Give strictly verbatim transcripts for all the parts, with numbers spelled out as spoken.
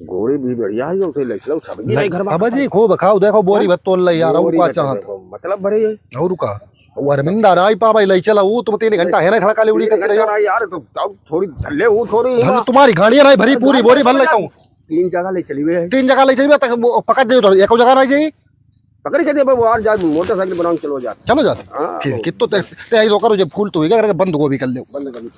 घोड़ी भी बढ़िया है, उसे ले चलो, सब्जी नहीं, नहीं घर में सब्जी खाई। खूब खाओ, देखो बोरी हाँ? भर तोल ले यार, और बोरी का भर चाहत? देखो, मतलब भरे है। और का? वो अरविंदा ना आई पावे, ले चला, वो तुम तीन घंटा है ना, खड़ा काली उड़ी तीन करके घंटा रहो। ना यार, तो, तो थोड़ी धर ले, वो थोड़ी धर ले, हाँ। तुम्हारी गाड़ियाँ नहीं भरी, अरे पूरी गाड़ी बोरी भर चला लेता जा। हूँ। तीन जगह ले चली हुई है। तीन जगह ले चली हुई, तक वो पकड़ दे तो एक जगह नहीं चाहिए। पकड़ के दे, वो यार जा, मोटरसाइकिल बनाओ, चलो जा। चलो जा। हाँ, फिर वो कितो ते, ते आई तो करो, जब फूल तो होइगा, करके बंद गोभी कर ले। बंद गोभी।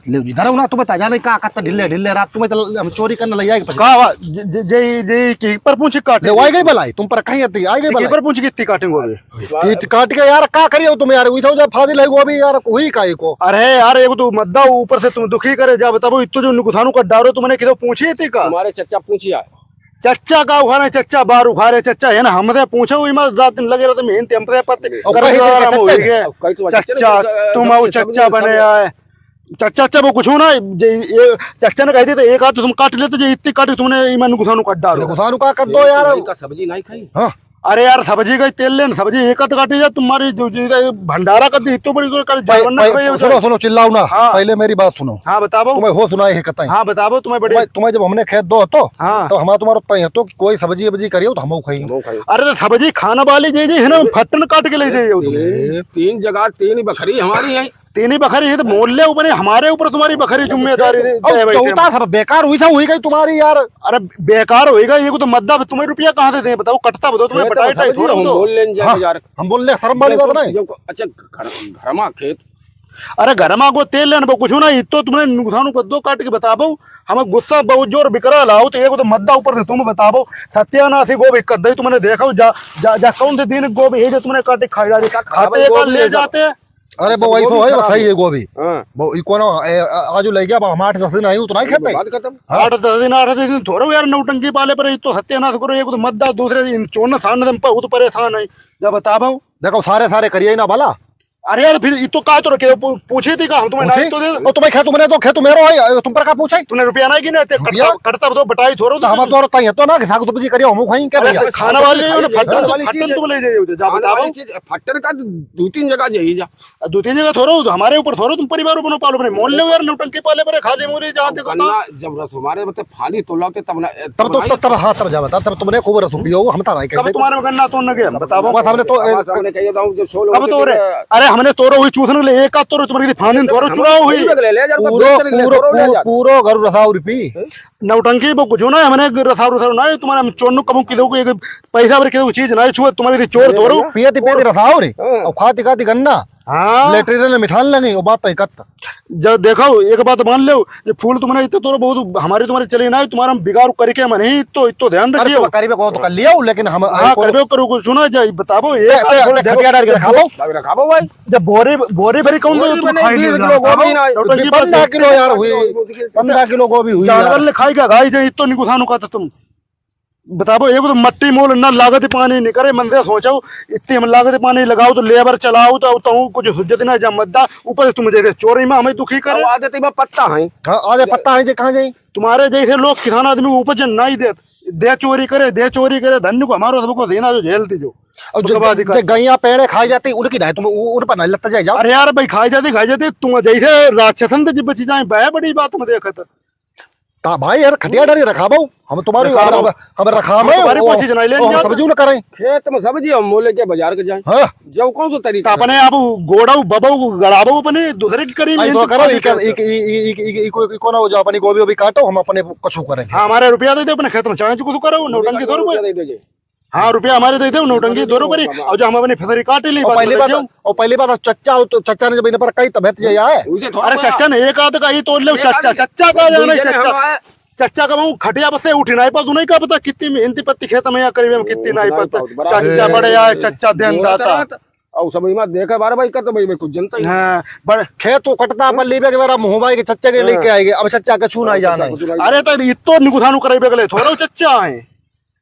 ले जी, धरो ना, तुम्हें ताजा नहीं, का करता ढिल्ले, ढिल्ले रात तुम्हें तो हम चोरी करने ले जाएंगे पछे। का वा, जे, जे, जे, जे, की पर पूंछ काटे। ले, वो आई गई भलाई, तुम पर कहीं आती, आई गई की भलाई। पर पूंछ कितनी काटेंगे अभी? ये काट के यार, का करियो तुम यार, उठाओ जा, फाजिल है गोभी यार, हुई का एको? अरे यार, एक तो मद्दा ऊपर से तुम दुखी करे, जा बताओ, इतो जो नुकसानों का डारो तुमने कितो पूछी थी का? तुम्हारे चच्चा पूछी आए। चच्चा का उखाड़े, चच्चा बार उखाड़े, चच्चा है ना, हमसे पूछो, इमा रात दिन लगे रहते, मेहनत हमसे पत्ते, और कहीं देखे चच्चा ने? अब कहीं तो चच्चा, चच्चा, तुम आओ, सब चच्चा सब बने सब आए। चच्चा, चच्चा, वो कुछ हो ना, जे, ये चच्चा ने कह देते, एक आध तुम काट लेते, जो इतनी काटी तुमने, इमा नुकसानों का डारो। नुकसानों का कर दो यार। भाई का सब्जी नहीं खाई? हाँ। अरे यार, सब्जी का ही तेल लेन, सब्जी एक आध काटी जा, तुम्हारी जो, जो, जो भंडारा कर दी, इतनी बड़ी कर, कर पह-, जावन ना पह-, खावे, सुनो, सुनो, चिल्लाओ ना। हाँ। पहले मेरी बात सुनो। हाँ, बताओ। तुम्हें हो सुनाए है कतई। हाँ, बताओ, तुम्हें बड़ी तुम्हें, तुम्हें जब हमने खेत दो तो, हाँ। तो हमारा तुम्हारा तय है तो कि कोई सब्जी वब्जी करियो तो हम खाई। हम खाई। अरे तो सब्जी खाना वाली जे, जे है ना, फटन काट के ले जाइए। तीन, तीन जगह तीन बखरी हमारी है। तीन ही बखरी है तो मोल ले ऊपर, हमारे ऊपर तुम्हारी बखरी जिम्मेदारी दे, अब दे भाई, चौथा सब बेकार हुई था, हुई गई तुम्हारी यार। अरे बेकार होएगा, ये को तो मद्दा, तुम्हें रुपया कहाँ से दे बताओ, कटता बताओ, तुम्हें खेत में बटाई टाई सब्जी थोड़ा हम दो। मोल लेन जाए हाँ, यार। हम बोल ले, शर्म वाली बात नहीं। जो, अच्छा, घर, घर में खेत। अरे घर में को तेल लेन बो, कुछ ना, इतो तुमने नुकसान को दो काट के बताबो, हमें गुस्सा बहुत जोर बिकरा लाओ, तो ये को तो मद्दा ऊपर से तुम बताबो, सत्यानाशी गोभी कर दे, तुमने देखो, जा, जा, जा, कौन से दिन गोभी है जो तुमने काट के खाई जा रही, खाते गोभी का ले जाते। अरे, वो वही तो है, सही है गोभी। हाँ। वो ई कोनो, ए, आ-, आजू लइ गया, अब हम आठ दस दिन आई, उतना ही खेते। बात खत्म। हाँ। आठ दस दिन, आठ दस दिन थोड़ो यार, नौटंकी पाले पर, ई तो सत्यानाश करो, एक तो मत दा, दूसरे दिन चोरना सारने दम पर, वो तो परेशान है। जब बताबो। देखो, सारे, सारे करिए ही ना भला। अरे यार, फिर ई तो का तो रखे, पू-, पूछे थी का, हम तुम्हें पूछे? नहीं तो दे। ओ, तुम्हें खेत, तुमने तो खेत मेरो है, तुम पर का पूछे? तूने रुपया नहीं गिने, ते रुपया? कटता, कटता तो बटाई थोड़ो तो। हम तो ताई है तो ना, कि साग सब्जी करिए, हम खाई, क्या अरे, भैया? खाना वाली, खाना वाली, फटन, खाना वाली फटन चीज तुम ले जाइए, जा खाना बताओ। वाली चीज, फटन का दो तीन जगह जाइए जा। आ, दो तीन जगह थोड़ो, तो हमारे ऊपर थोड़ो तुम परिवार बनो पालो, अपने मोल ले यार, नौटंकी पाले परे, खाली मुरी जहाँ देखो तहाँ। गन्ना जब रस हमारे बते फाली तोला के तब ना, तब तो, बनाई। तब, तब, हाँ, तब जा बता, तब तुमने खूब रस पियो, हम तारा ही तब कहते। तुम्हारे में गन्ना तोड़ने गए, हम बताओ। बस हमने तो, ए, बस हमने कहिए तो हम जो सो लोग कब के तोरे? लिए अरे, हमने तोरो हुई चूसने ले, एक आध तोरो तुम्हारे फानी तोरो हम चुराव हुई। ले ले यार, पूरो, बेचने के लिए पूरो, तोरो ले पूरो, यार। पूरो घर रसाव रुपी। हैं? नौटंकी वो कुछ ना, हमने रसाव रसाव ना, तुम्हारे हम चोरनु कबू किलो को एक पैसा भर के चीज ना छुए, तुम्हारे चोर तोरो। पियती पियती रसाव रे, हाँ। और खाती खाती गन्ना। हाँ। लेटरिन में मिठान लगी, वो बात तो इकत। जब देखो, एक बात मान लो, ये फूल तुमने इतने तोड़ो, बहुत हमारे तुम्हारे चले ना, तुम्हारा हम बिगाड़ करके मन ही तो, इतो ध्यान अरे, रखियो। तो करीबे को तो कर लियो, लेकिन हम हाँ, आई को करबे करो, कुछ सुना जाए, बताबो, ये ते, ते, थोड़ा ते देखो। खटिया डाल के रखाबो। रखाबो भाई। जब बोरी, बोरी भरी कौन बोरी दो, तुम बने खाई बीस लो, किलो बताबो। गोभी ना, नौटंकी पंद्रह बात किलो यार हुई, मुश्किल से। पंद्रह किलो गोभी हुई जानवर यार। ने खाई क्या, खाई जाए, इतो निकुसानु का तो तुम। बताबो, एक तो मट्टी मोल ना लागत पानी नहीं करे, मन से सोचो, इतनी हम लागत पानी लगाओ तो लेबर चलाओ तो, तो कुछ हुज्जत ना जमत दा, ऊपर से तुम जैसे चोरी में हमें दुखी करे। अब आदत में पत्ता है। हाँ, आधे पत्ता है जे कहाँ जाई? तुम्हारे जैसे लोग किसान आदमी उपज नहीं देत, दे चोरी करे, दे चोरी करे, धन्य को हमारो सबको देना जो झेल दीजो। और जो, उसके बाद ही जे कर- गैया पेड़े खाई जाती, उनकी नहीं, तुम उ-, उन पर नहीं लगता जाए, जाओ। अरे यार भाई, खाई जाती, खाई जाती, तुम जैसे राक्षसन से जब बची जाए, वह बड़ी बात में देखत। ता भाई यार, खटिया डाली रखाबो, हम तुम्हारी, रखाबो। हम, हम रखाबो, हम तुम्हारी ओ, कोशिश नहीं लेंगे ओ, हम जाते। सब्जी न करें। खेत में सब्जी हम मोले के बाजार के जाए। हाँ। जब कौन सा तरीका तो अपने है? आप गोड़ाऊ, बबाऊ, गड़ाबो अपने दूसरे की करी आई तो मेहनत करो, पानी एक, करते। एक, एक, एक, एक, एक, एक, एक, कोना हो जाओ, अपनी गोभी वोभी काटो, हम अपने कछु करेंगे। हाँ, हमारे रुपया दे दो, अपने खेत में चाहे जो कुछ करो, नौटंकी दो रुपये। रुपया दे दीजिए। हाँ, रुपया हमारे दे दो, नौटंकी दो रुपये, और जो हम अपनी फसल काट ली, और बाद में पहली बात, बेचो। और पहली बात, चच्चा हो तो चच्चा ने जब इन पर कही तब हेत जाए। उसे थोड़ा अरे बड़ा। चच्चा ने एक आध का ही तोड़ ले, एक चच्चा, आध चच्चा का जाने, दूसरे चच्चा। हम आए। चच्चा का वो खटिया बस से उठी नहीं पाता, नहीं का पता कितनी मेहनत पत्ती खेत में या करीब में कितनी नहीं पता। बहुत बड़ा। चच्चा बड़े आए, चच्चा देन दाता। और सब इमा देखे बार भाई का तो भाई, भाई कुछ जनता ही। हाँ, बड़े खेत को कटता पर लीबे के बार मुँह भाई के चच्चा के हाँ। लेके आएंगे, अब चच्चा के छू नहीं जाना है। चच्चा को छू नहीं अरे तो इतो निकुसानु करे बेगले, थोड़ा चच्चा है।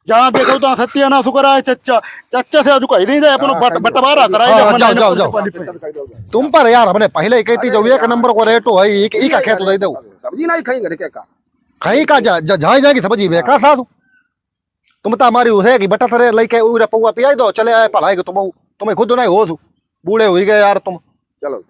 जहाँ देखो तहाँ सत्यानाश कराए चच्चा। चच्चा से आज कही नहीं जाए, अपनो हाँ, बट-, कही दो। बंटवारा कराए हाँ, जाए, जाओ, हमने जाओ, अपने जाओ। पाली पे। तुम पर यार, हमने पहले ही कहती, जो एक नंबर को रेट हो है, एक, एक का खेत दे दो। सब्जी नहीं खाएंगे, क्या का? कहीं का जा, जा, जाए जाएगी सब्जी में, का सासू? तुम तो हमारी उसे की बटा तरे लेके उरा पौवा पियाई दो, चले आए पढ़ाई के तुम, तुम्हें खुद नहीं हो तू, बूढ़े हुई गए यार तुम। चलो।